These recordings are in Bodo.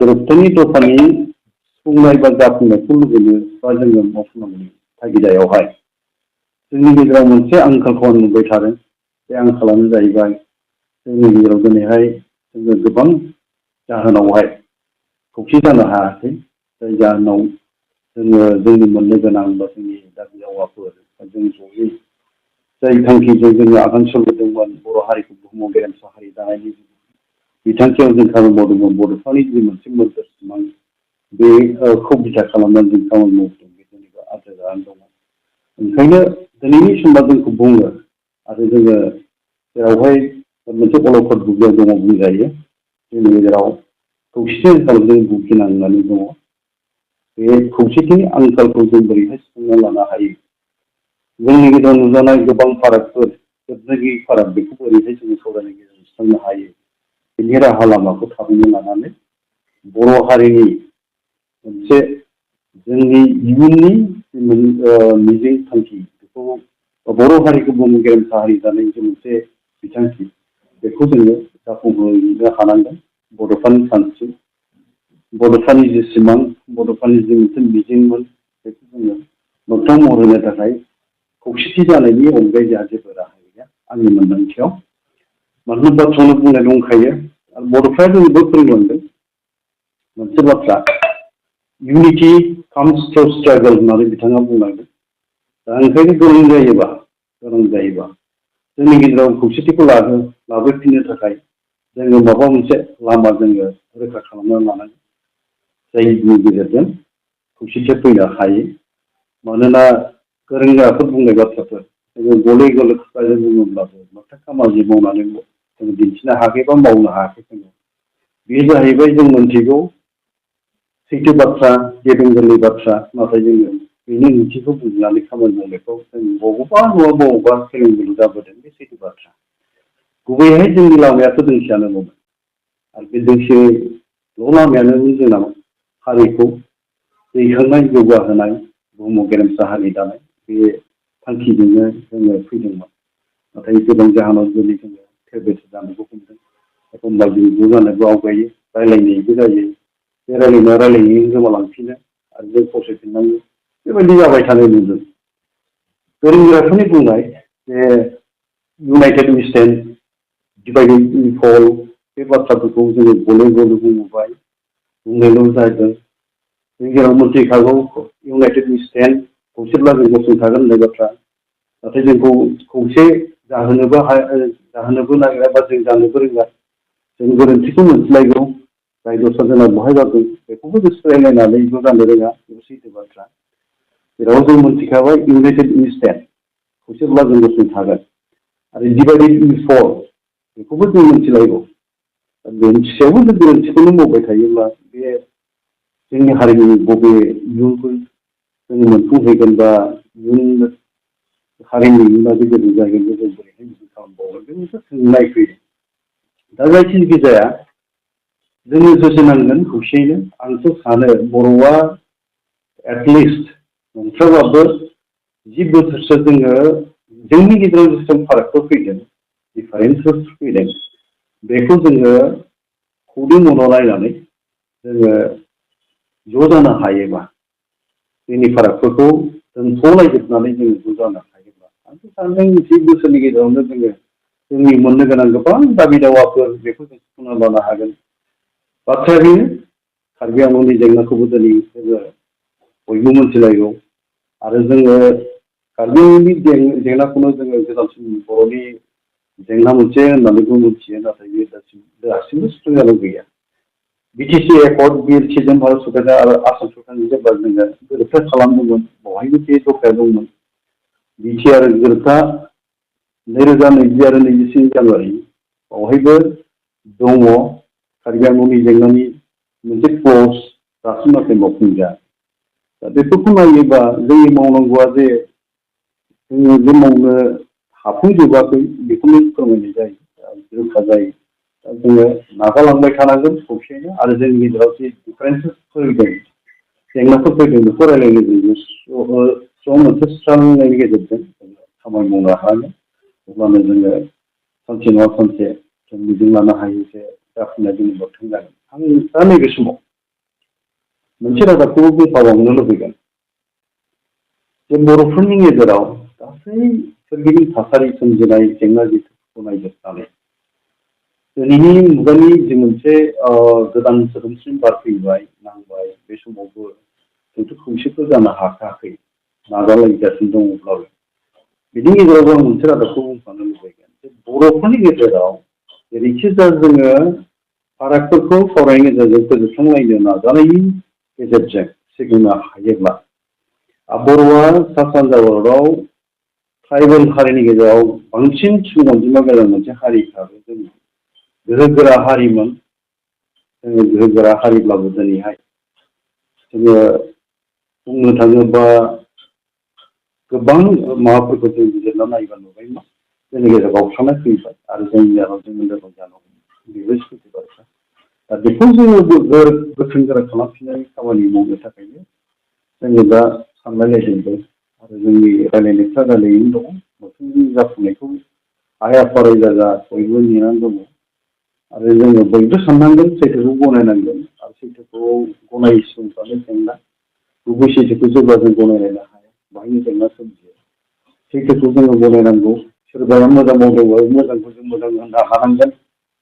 गोरोबथानि दफानि सुफुंनाय बा जाफुंनायखौ लुबैनो बा जोङो मावफुंनांगौनि थागिदायावहाय जोंनि गेजेराव मोनसे आंखालखौ आं नुबाय थादों। बे आंखालानो जाहैबाय जोंनि गेजेराव दिनैहाय जोङो गोबां जाहोनावहाय खौसे जानो हायाखै। जाय जाहोनाव जोङो जोंनि मोननो गोनां बा जोंनि दाबि दावाफोर जों जयै जाय थांखिजों जोङो आगान सुरबोदोंमोन बर' हारिखौ बुहुमाव गेरेमसा हारि दानायनि बिथांखियाव जों खामानि मावदोंमोन बड'फानि जि मोनसे मोन्थोर सिमां बेखौ बिथा खालामनानै जों खामानि मावदों बे जेनेबा आद्रा जानानै दङ। ओंखायनो दिनैनि समा जोंखौ बुङो आरो जोङो जेरावहाय मोनसे अलखद बुब्लियाव दङ बुंजायो जोंनि गेजेराव खौसेथि आंखालजों भुगिनांनानै दङ। बे खौसेथिनि आंखालखौ जों बोरैहाय सुफुंना लानो हायो? जोंनि गेजेराव नुजानाय गोबां फारागफोर जोबनो गैयै फाराग बेखौ बोरैहाय जोङो सावरायनायनि गेजेरजों सुस्रांनो हायो? बेनि राहा लामाखौ थाबैनो लानानै बर' हारिनि मोनसे जोंनि इयुननि मिजिं थांखि बेखौ बर' हारिखौ बुहुम गेरेमसा हारि दानायनि जे मोनसे बिथांखि बेखौ जोङो जाफुंहोनो हानांगोन। बड'फानि सानस्रि बड'फानि जि सिमां बड'फानि जि मोनसे मिजिंमोन बेखौ जोङो मोगथां महर होनो थाखाय खौसेथि जानायनि अनगायै जोंहा जेबो राहा गैया आंनि मोन्दांथियाव। मानो बाथ्रानो बुंनाय दंखायो आरो बर'फ्रा जोंबो फोरोंलांदों मोनसे बाथ्रा इउनिटि काम्स थ्रु स्ट्रागल होननानै बिथाङा बुंलांदों। दा ओंखायनो गोनां जायोबा जोंनि गेजेराव खौसेथिखौ लाबोफिननो थाखाय जोङो माबा मोनसे लामा जोङो रोखा खालामनानै लानांगोन जायनि गेजेरजों खौसेथिया फैनो हायो। मानोना गोरों गोराफोर बुंनाय बाथ्राफोर जोङो गले गले खुगाजों बुङोब्लाबो मोगथां खामानि मावनानै जों दिन्थिनो हायाखै बा मावनो हायाखै जोङो। बे जाहैबाय जों मोनथिगौ सैथो बाथ्रा गेबें गोरलै बाथ्रा नाथाय जोङो बेनि ओंथिखौ बुजिनानै खामानि मावनायखौ जों बबावबा नङा बबावबा फेलें बेले जाबोदों बे सैथो बाथ्रा। गुबैहाय जोंनि लामायाथ' दोंसेयानोमोन आरो बे दोंसेल' लामायानो जोंना हारिखौ दैखांनाय जौगाहोनाय बुहुमाव गेरेमसा हारि दानाय बे थांखिजोंनो जोङो फैदोंमोन। नाथाय गोबां जाहोनाव दिनै जोङो थेर बेथेर जानोबो हमदों। एखनबा जों ज' जानोबो आवगायो रायलायनायबो जायो। बे रायलायनायजों गोमालांफिनो आरो जों फावसायफिननांगौ बेबायदि जाबाय थानाय नुदों। गोरों गोराफोरनि बुंनाय जे united we stand divided we fall बे बाथ्राफोरखौ जोङो गले गले बुंनायल' जादों। जों जेराव मोनथिखागौ इउनाइटेड वी स्टेन्ड खौसेब्ला जों गसंथागोन होननाय बाथ्रा। नाथाय जोंखौ खौसे जाहोनोबो नागिरा बा जों जानोबो रोङा। जों गोरोन्थिखौ मोनथिलायगौ जाय दस्रा जोंना बहाय जादों बेखौबो गोसो रायलायनानै ज' जानो रोङा बेबो सैथो बाथ्रा। जेराव जों मोनथिखाबाय इउनाइटेड वी स्टेन्ड खौसेब्ला जों गसंथागोन आरो डिवाइडेड वी फल बेखौबो जों मोनथिलायगौ। मोनथिसेयावबो जों गोरोन्थिखौनो मावबाय थायोब्ला बे जोंनि हारिनि बबे इयुनखौ जों मोनफुंहैगोन बा इयुन हारिनि इयुना गोजोन जागोन बे जों बोरैहाय बिदि खालामबावगोन बे मोनसे सोंनाय फैयो। दा जायखिजाया जाया जोङो जुजिनांगोन खौसेयैनो। आंथ' सानो बर'आ एटलिस्ट नंथ्राबाबो 10 बोसोरसो जोङो जोंनि गेजेराव जेसेबां फारागफोर फैदों डिफारेन्सफोर फैदों बेखौ जोङो खौदै मनाव नायनानै जोङो ज' जानो हायोबा जोंनि फारागफोरखौ दोनथ'लायजोबनानै जोङो ज' जानो हायोब्ला आंथ' सानदों 10 बोसोरनि गेजेरावनो जोङो जोंनि मोननो गोनां गोबां दाबि दावाफोर बेखौ जों सुफुंना लानो हागोन। बाथ्राया बेनो कार्बि आंलंनि जेंनाखौबो दिनै जोङो बयबो मोनथिलायगौ आरो जोङो कार्बि आंलंनि जेंनाखौनो जोङो गोजामसिन बर'नि जेंना मोनसे होननानैबो मिथियो। नाथाय बे दासिमबो सुस्रांजानाय गैया। बिटिसि एकर्ड बिएलसिजों भारत सरकारजों आरो आसाम सरकारजों जेब्ला जोङो गोरोबथा खालामदोंमोन बेवहायबो बे दफाया दंमोन। बिटिआर गोरोबथा 2020 आरो 24 जानुवारि बेवहायबो दङ कार्बि आंलंनि जेंनानि मोनसे क्लज दासिम नाथाय मावफुंजाया। दा बेफोरखौ नायोबा जोंनि मावनांगौआ जे जोङो जे मावनो हाफुंजोबाखै बेखौनो फोरमायनाय जायो रोखा जायो। दा जोङो नाजालांबाय थानांगोन खौसेयैनो आरो जोंनि गेजेराव जे डिफारेन्सेस फैदों जेंनाफोर फैदों बेखौ रायलायनो मोनसे सुस्रांनायनि गेजेरजों जोङो खामानि मावनो हागोन। अब्लानो जोङो सानसे नङा सानसे जों मिजिं लानो हायो जे जाफुंनाय जोंनि मोगथां जागोन। आं दा नैबे समाव मोनसे रादाबखौ बुंफाबावनो लुबैगोन जे बर'फोरनि गेजेराव गासै सोरगिदिं थासारि सोमजिनाय जेंना जेंसिफोरखौ नायजोबनानै दिनैनि मुगानि जि मोनसे गोदान सोदोमस्रि बार फैबाय नांबाय बे समावबो जोंथ' खौसेथ' जानो हाखायाखै नाजालायगासिनो दङब्लाबो बिनि गेजेरावबो आं मोनसे रादाबखौ बुंफानो लुबैगोन जे बर'फोरनि गेजेराव जेरैखिजाया जोङो फारागफोरखौ सावरायनायनि गेजेरजों फोजोबस्रांलायनो नाजानायनि गेजेरजों सिगांनो हायोब्ला बर'आ सा सानजा भारतआव ट्राइबेल हारिनि गेजेराव बांसिन सुबुं अनजिमा गोनां मोनसे हारि हिसाबै जों गोहोगोरा हारिमोन जोङो गोहोगोरा हारिब्लाबो दिनैहाय जोङो बुंनो थाङोबा गोबां माबाफोरखौ जों बिजिरना नायोबा नुबाय मा जोंनि गेजेराव गावस्रानाय फैबाय आरो जोंनि गेजेराव जोङो लोरबां जानो हमो बेबो सैथो बाथ्रा दा बेखौ जोङो गोख्रों गोरा खालामफिननाय खामानि मावनो थाखायनो जोङो दा सानलायलायदोंबो आरो जोंनि रायलायनायफ्रा रायलायैनो दङ मोखांनि जाफुंनायखौ आइ आफा रायजा जा बयबो नेनानै दङ आरो जोङो बयबो साननांगोन सैथोखौ गनायनांगोन आरो सैथोखौ गनायै सुबुंफ्रानो जेंना गुबै सैथोखौ जेब्ला जों गनायलायनो हाया बाहायनो जेंना सोमजियो सैथोखौ जोङो गनायनांगौ सोरबाया मोजां मावदोंबा मोजांखौ जों मोजां होननो हानांगोन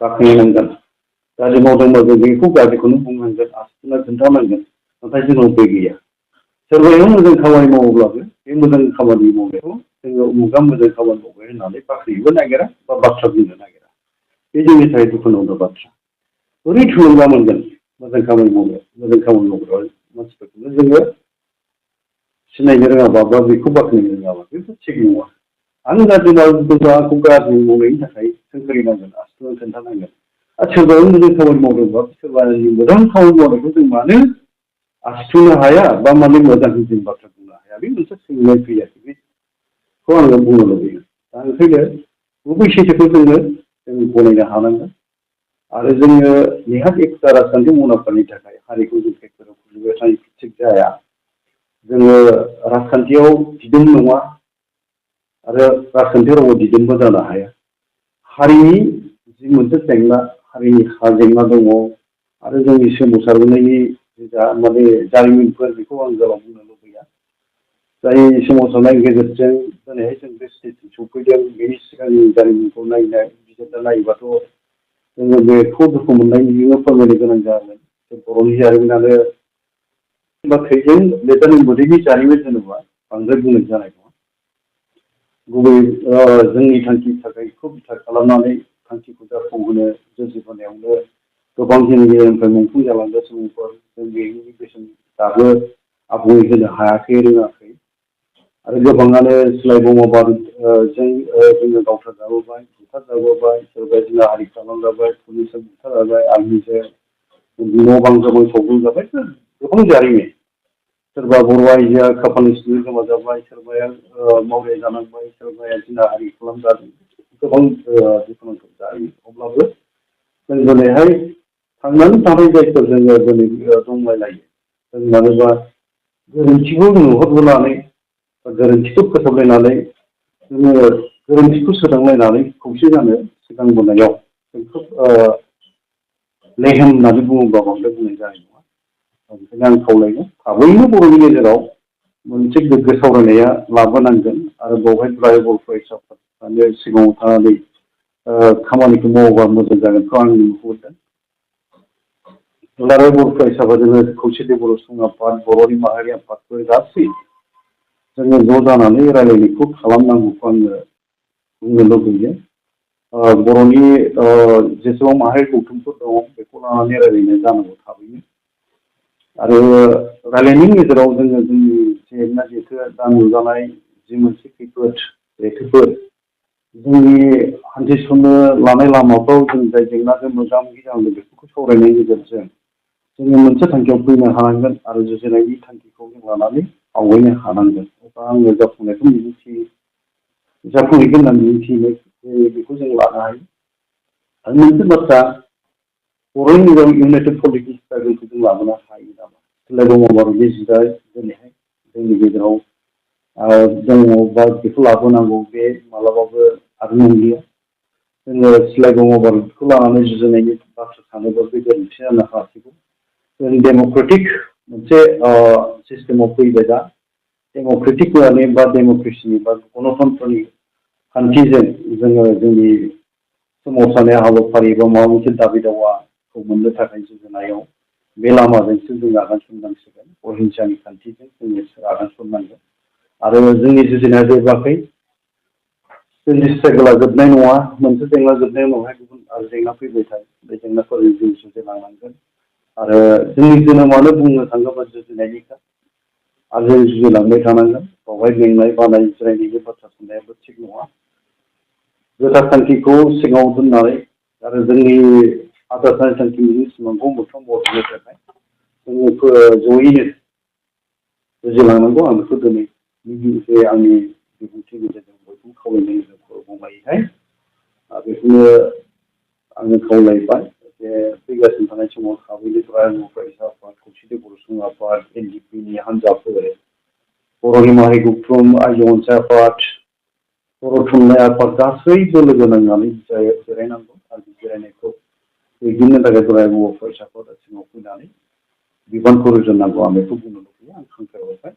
बाख्नायनांगोन गाज्रि मावदोंबा जों बेखौ गाज्रिखौनो बुंनांगोन आसुना खोन्थानांगोन नाथाय जोंनाव बे गैया सोरबाया मोजां खामानि मावोब्लाबो बे मोजां खामानि मावनायखौ जोङो उमुगा मोजां खामानि मावबाय होननानै बाख्नायनोबो नागिरा बा बाथ्रा बुंनो नागिरा बे जोंनि थाखाय दुखुनांथाव बाथ्रा बोरै थुलुंगा मोनगोन मोजां खामानि मावनो मोजां खामानि मावग्रा मानसिफोरखौनो जोङो सिनायनो रोङाबा बा बेखौ बाख्नायनो रोङाबा बेथ' थिग नङा आं गाज्रि मावदोंबा आंखौ गाज्रि मावनायनि थाखाय सोंखारिनांगोन आसुना खोन्थानांगोन आरो सोरबाया मोजां खामानि मावदोंबा सोरबा मोजां खामानि मावनायखौ जों मानो आसुनो हाया बा माने मोजां जों बाथ्रा बुंनो हाया बे मोनसे सोंनाय फैयाखै बेखौ आङो बुंनो लुबैयो दा ओंखायनो गुबै सैथोखौ जों गनायनो हानांगोन आरो जोङो नेहाथ एकता राजखान्थि मुलाम्फानि थाखाय हारिखौ जों खैफोदाव खोख्लैबाय थानाय थिग जाया जोङो राजखान्थियाव दिदोम नङा आरो राजखान्थियाव रावबो दिदोमबो जानो हाया हारिनि जि मोनसे जेंना हारिनि हा जेंना दङ आरो जोंनि सोमावसारबोनायनि जा माने जारिमिनफोर बेखौ आं गोलाव बुंनो लुबैया जाय सोमावसारनायनि गेजेरजों दिनैहाय जों बे स्टेजसिम सफैदों बेनि सिगांनि जारिमिनखौ बिजिरना नायोबाथ' जोङो बेखौ दुखु मोननायजोंनो फोरमायनो गोनां जागोन बर'नि जारिमिनानो बा थैजों लेटारनि मोदैनि जारिमिन होनोबा बांद्राय बुंनाय जानाय नङा गुबै जोंनि थांखि थाखायखौ बिथा खालामनानै थांखिखौ जाफुंहोनो जुजिबोनायावनो गोबां जोंनि गेजेरनिफ्राय मुंख्लं जालांग्रा सुबुंफोर जों बेनि बेसेन दाबो आबुङै होनो हायाखै रोङाखै आरो गोबाङानो सिलाइ बमा बारुदजों जोङो गावथारजाबोबाय बुथारजाबोबाय सोरबाया जिना हारि खालामजाबाय पुलिसजों बुथारजाबाय आर्मिजों न' बां गोबां सावग्लुंजाबाय गोबां जारिमिन सोरबा बर' आइजोआ खाफालनि सिन्दुर गोमाजाबाय सोरबाया मावरिया जानांबाय सोरबाया जिना हारि खालामजादों गोबां दुखुनांथाव जारिमिन अब्लाबो जों दिनैहाय थांनानै थानाय जायफोर जोङो दिनै दंलायलायो जों मानोबा गोरोन्थिखौ नुहरबोनानै गोरोन्थिखौ फोसाबलायनानै जोङो गोरोन्थिखौ सोदांलायनानै खौसे जानो सिगांबोनायाव जों खोब लेहेम होननानै बुङोब्ला बांद्राय बुंनाय जानाय नङा ओंखायनो आं खावलायनो थाबैनो बर'नि गेजेराव मोनसे गोग्गो सावरायनाया लाबोनांगोन आरो बेवहाय ट्राइबेल फरायसाफोरानो सिगाङाव थानानै खामानिखौ मावोबा मोजां जागोनखौ आं नुहुरदों दुलाराय बर' फरायसाफोरा जोङो खौसेथि बर' सुबुं आफाद बर'नि माहारि आफादफोर गासै जोङो ज' जानानै रायलायनायखौ खालामनांगौखौ आङो बुंनो लुबैयो बर'नि जेसेबां माहारि गौथुमफोर दङ बेखौ लानानै रायलायनाय जानांगौ थाबैनो आरो रायलायनायनि गेजेराव जोङो जोंनि जेंना जेथो दा नुजानाय जि मोनसे खैफोद जेथोफोर जोंनि हान्थिसनो लानाय लामाफ्राव जों जाय जेंनाजों मोगा मोगि जानांगौ बेफोरखौ सावरायनायनि गेजेरजों जोङो मोनसे थांखियाव फैनो हानांगोन आरो जुजिनायनि थांखिखौ जों लानानै आवगायनो हानांगोन अब्ला आङो जाफुंनायखौ जाफुंहैगोन होननानै मिजिंथियो बेखौ जों लानो हायो आरो मोनसे बाथ्रा बर'नि गेजेराव इउनाइटेड पलिटिक्स स्ट्रागोलखौ जों लाबोनो हायो नामा सोलाय बमा बारुदनि जिदा दिनैहाय जोंनि गेजेराव दङ बा बेखौ लाबोनांगौ बे मालाबाबो आरो नंलिया जोङो सिलाइ बमा बारुदखौ लानानै जुजिनायनि बाथ्रा सानोबा बे गोरोन्थि जानो हासिगौ जों डेम'क्रेटिक मोनसे सिस्टेमाव फैबाय दा डेम'क्रेटिक वानि बा डेम'क्रेसिनि बा गणतन्त्रनि खान्थिजों जोङो जोंनि सोमावसारनाय हाबाफारि बा माबा मोनसे दाबि दावाखौ मोननो थाखाय जुजिनायाव बे लामाजोंसो जों आगान सुरनांसिगोन अहिंसानि खान्थिजों जोङो आगान सुरनांगोन आरो जोंनि जुजिनाया जोबाखै जोंनि स्ट्रागोला जोबनाय नङा मोनसे जेंना जोबनायनि उनावहाय गुबुन आरो जेंना फैबाय थायो बे जेंनाफोरजों जों जुजिलांनांगोन आरो जोंनि जोनोमानो बुंनो थाङोबा जुजिनायनिखा आरो जों जुजिलांबाय थानांगोन बावहाय मेंनाय बानाय जिरायनायनि बाथ्रा साननायाबो थिग नङा गोथार थांखिखौ सिगाङाव दोननानै आरो जोंनि आद्रा थांखिनि सिमांखौ मोगथां महर होनो थाखाय जोङो जयैनो बुजिलांनांगौ आं बेखौ दिनैनि बे आंनि बिबुंथि गेजेरजों बयखौबो खावलायनाय बुंबायहाय बेखौनो आङो खावलायबाय जे फैगासिनो थानाय समाव थाबैनो ट्राइबेल फरायसा आफाद खौसेथि बर' सुबुं आफाद एनडिपिनि हान्जाफोर बर' हिमारि गौथुम आइजो अनसाय आफाद बर' थुनलाइ आफाद गासैबो लोगो नांनानै जिरायनांगौ आरो जिरायनायखौ दैदेननो थाखाय ट्राइबेल फरायसाफोरा सिङाव फैनानै बिबानखौ रुजुननांगौ आं बेखौ बुंनो लुबैयो आं खांख्राय हरबाय